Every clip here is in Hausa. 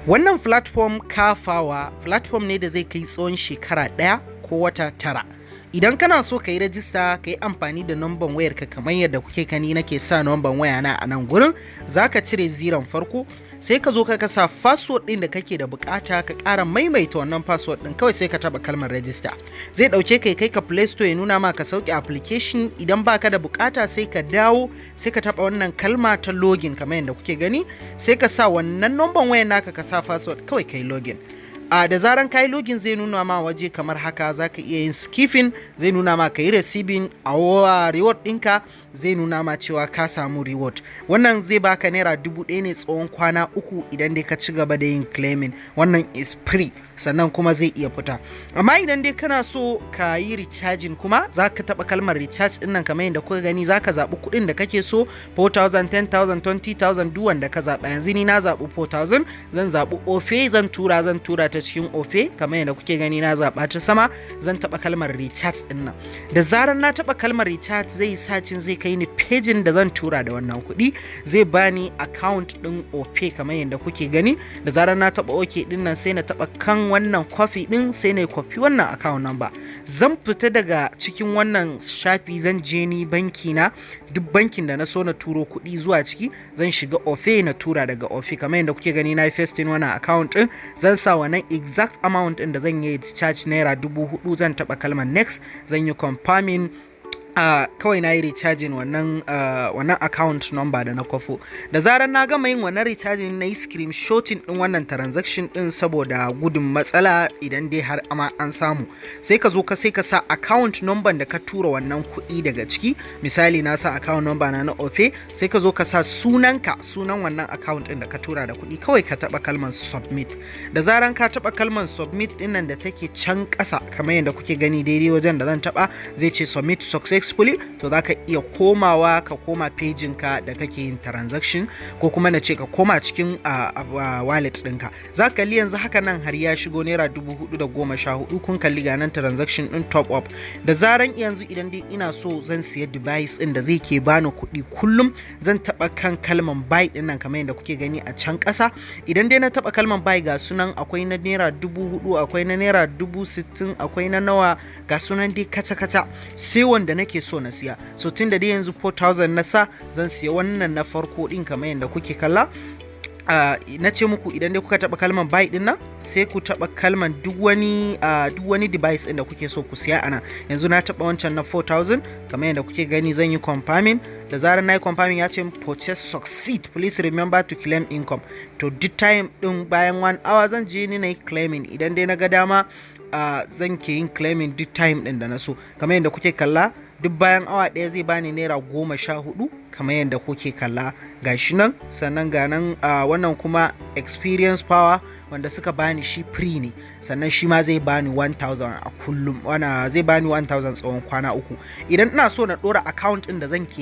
Wannan platform Karpower platform ne da zai kai tsawon shekara 1 ko wata 9. Idan kana so ka yi rajista, ka yi amfani da namban wayarka kamar yadda kuke gani nake sa namban waya na a nan gurin, za ka cire ziron farko, sai ka zo ka kasa password ɗin da kake da bukata, ka ƙara maimaita wannan password ɗin, kawai sai ka taɓa kalmar register. Zai ɗauke kai kai ka Play Store, ya nuna ma ka sauke application. Idan baka da bukata, sai ka dawo, sai ka taɓa wannan kalma ta login kamar yadda kuke gani, sai ka sa wannan namban wayar naka, ka sa password, kawai kai login. A da zaran kayi login, zai nuna ma waje kamar haka. Za ka iya yin skipping, zai nuna ma ka yi receiving a reward ɗinka, zai nuna ma cewa ka samu reward. Wannan zai baka ₦1,000 ne tsawon kwana 3 idan dai ka ci gaba da yin claiming. Wannan is free, sannan kuma zai iya fita. Amma idan dai kana so ka yi recharging kuma, za ka taɓa kalmar recharge ɗin nan kamar yadda kuka gani, za ka zaɓi kuɗin da kake so, 4000, 10,000, 20,000, duk wanda ka zaɓa. Yanzu ni na zaɓi 4000, zan zaɓi OPay, zan tura ta cikin OPay kamar yadda kuke gani na zaɓa ta sama. Zan taɓa kalmar recharge ɗin nan. Da zarar na taɓa kalmar recharge, zai sacin, zai kai ni pejin da zan tura da wannan kuɗi, zai bani account ɗin OPay kamar yadda kuke gani. Da zarar na taɓa OK ɗin nan, sai na taɓa kan wannan copy ɗin, sai na copy wannan account number. Zan fita daga cikin wannan shafi, zan je ni banki na, duk bankin da na so na turo kuɗi zuwa ciki. Zan shiga OPay na tura daga OPay kamar yadda kuke gani na yi pasting wannan account ɗin. Zan sa wannan exact amount ɗin da zan yi charge, ₦4,000. Zan taɓa kalmar next, zan yi confirming. Kawai na yi recharging wannan account number da na kwafo. Da zarar na gama yin wannan recharging, na yi screenshotting din wannan transaction din saboda gudun matsala idan dai har ama an samu. Sai ka zo ka sai ka sa account number da ka tura wannan kuɗi daga ciki. Misali, na sa account number na na OPay. Sai ka zo ka sa sunanka, sunan wannan account din da ka tura da kuɗi, kawai ka taɓa kalmar submit. Da zaran ka taɓa kalmar submit din nan da take can ƙasa kamar yadda kuke gani, daidai wajen da zan taɓa, zai ce "submit successfully". To, za ka iya komawa, ka koma pejin ka da kake yin transaction, ko kuma na ce ka koma cikin wallet ɗinka. Za ka kalli yanzu haka nan har ya shigo ₦4,014. Kun kalli, ga nan transaction ɗin top up. Da zaran yanzu idan dai ina so zan siya device ɗin da zai ke bani kuɗi kullum, zan taɓa kan kalman buy ɗin nan kamar yadda kuke gani a can ƙasa. Idan dai na taɓa kalman buy, ga sunan, akwai na ₦4,000, akwai na ₦60,000, akwai na nawa, ga sunan dai kata-kata, sai wanda nake so na siya. So tun da dai yanzu 4000 na sa, zan siya wannan na farko din kamar yadda kuke kalla. Na ce muku, idan dai kuka taba kalman buy din nan, sai ku taba kalman duk wani device din da kuke so ku siya ana. Yanzu na taba wancan na 4000 kamar yadda kuke gani, zan yi confirming. Da zarar na yi confirming, ya ce "Purchase succeed, please remember to claim income". To, duk time din bayan 1 hour zan je ni na yi claiming. Idan dai na ga dama, zan ke yin claiming duk time din da na so. Kamar yadda kuke kalla, duk bayan awa 1 zai bani ₦14 kamar yadda kuke kalla, gashi nan. Sannan ga nan, wannan kuma Experience Power wanda suka bani shi free ne, sannan shi ma zai bani 1000 a kullum, wana zai bani 1000 tsawon kwana 3. Idan ina so na dora account din da zan ke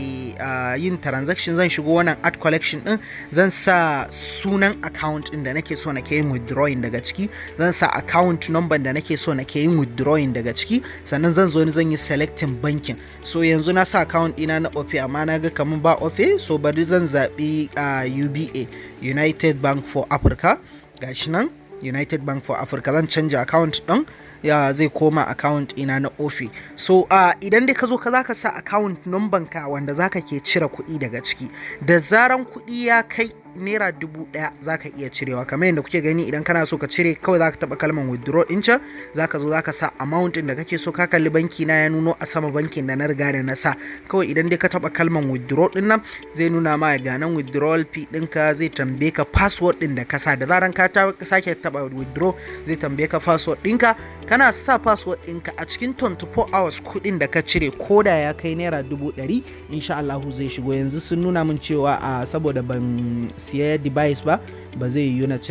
yin transaction, zan shigo wannan add collection din, zan sa sunan account din da nake so na ke yin withdrawing daga ciki, zan sa account number da nake so na ke yin withdrawing daga ciki, sannan zan zo ni zan yi selecting bankin. So yanzu na sa account ɗina na OPay, amma na ga kamar ba OPay, so bari zan zaɓi UBA, United Bank for Africa. Gashi nan, United Bank for Africa. Zan canja account ɗin, ya zai koma account ina na OPay. So idan dai ka zo ka zaka sa account number ka wanda zaka ke cire kuɗi daga ciki. Da zaran kuɗi ya kai ₦1,000, zaka iya cirewa kamar yadda kuke gani. Idan kana so ka cire, kawai zaka taɓa kalmar withdraw ɗin can, zaka zo zaka sa amount ɗin da kake so. Ka kalli banki na ya nuno a sama, bankin da na riga da na sa. Kawai idan dai ka taɓa kalmar withdraw ɗin nan, zai nuna ma ga nan withdrawal fee ɗinka, zai tambaye ka password ɗin da ka sa. Da zaran ka sake taɓa withdraw, zai tambaye ka password ɗinka. Kana sa password ɗinka, a cikin 24 hours kuɗin da ka cire, ko da ya kai ₦100,000, insha Allahu zai shigo. Yanzu sun nuna min cewa a saboda ban siya device ba, ba zai yiwu na cire.